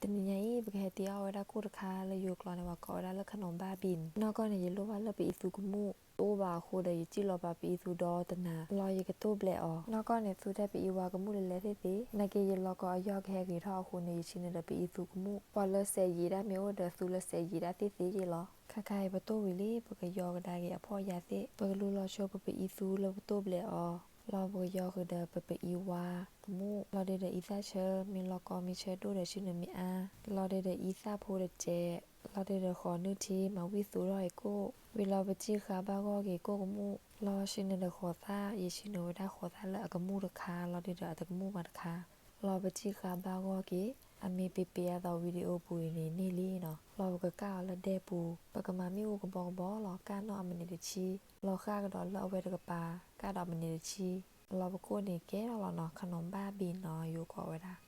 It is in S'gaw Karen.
တနံၤညါအံၤ ပကဟဲတ့အီၣ်ဝဲဒၣ်ကိၣ်တခါလၢယိၤကျိာ်န့ၣ် ပှၤကိးဝဲဒၣ်လၢ ขนมบ้าบิน. နီၢ်ကီၢ်န့ၣ် ယလိၣ်ဘၣ်လၢပအံၤသူကမူၣ် တအိၣ်ဘၣ်အဃိဒီး ယစံၣ်လီၤပာ်ပအံၤသူဒီတနၤ လီၤယကတိၢ်ဘျဲးအီၤ. နီၢ်ကီၢ်န့ၣ် သူတဲပအံၤဝါကမူၣ်လဲၤလဲၤသ့ၣ်သ့ၣ် နာ်က့ယလီၤကီးအယီၢ်ကဟဲဂ့ၤထီၣ်အဃိန့ၣ် ယဆံးန့ၢ်ဒီးပအံၤသူကမူၣ် ပှၤလၢစဲးယံာ်ဒၣ်မ့ၢ်အိၣ်ဒီး သူလၢစဲးယံာ်ဒၣ်သ့ၣ်သ့ၣ်ယ့ၢ်လီၤ. ခါခါအံၤ ပတိၢ်ဝံၤလံ ပကယီကဒါက့ၤအဖီၣ်ယါသ့ၣ် ပကလူလီၤဆိပပအံၤသူလၢပတိၢ်ဘျဲးအီၤ လီၤပကယီဃုာ်ဒီးပပအံၤဝါကမူၣ် လီၤဒုးဒီးအံသၣ်ဆၢ မ့ၢ်လီၤကီမ့ၢ်ဆၢဒိၣ်ဒီး ဆံးန့ၢ်မ့ၢ်အါ လီၤဒုးဒီးအံသၣ်ဖိတစဲး လီၤဒုးဒီးဃိးနုၢ်ထံ မၤဝံၣ်သူထီၣ်အံၤကိၣ် ဝံၤလီၤပစံၣ်ဃာ်ဘၣ်ဂီၢ်က့ၤကိၣ်ကမူၣ် လီၤဆံးန့ၢ်ဒီးဃိးသၣ် ယဆံးန့ၢ်ဝဲဒၣ်ဃိးသၣ်လၢအကမူၣ်တခါ လီၤဒုးဒီးအတကမူၣ်မးတခါ လီၤပစံၣ်ဃာ်ဘၣ်ဂီၢ်က့ၤ အမ့ၢ်ပ့ပ့အသီ video ပူၤအံၤန့ၣ်န့ၢ်လံနီၤ လီၤပကကၣ်အီၤလၢဒဲပူၤ ပကမၤမ့ၣ်အူကဘီကဘီလီၤ ကၣ်နီၣ်အမံးနံးတဆံ လီၤဃၣ်ကဒီးလၢအဝဲတကပၤ ကၣ်ဒီးမံးနံးတဆံ လီၤပကိၣ်န့ၣ်ကဲထီၣ်လီၤနီၤ ขนมบ้าบินနီၤ ယိၤကိးဝဲဒၣ်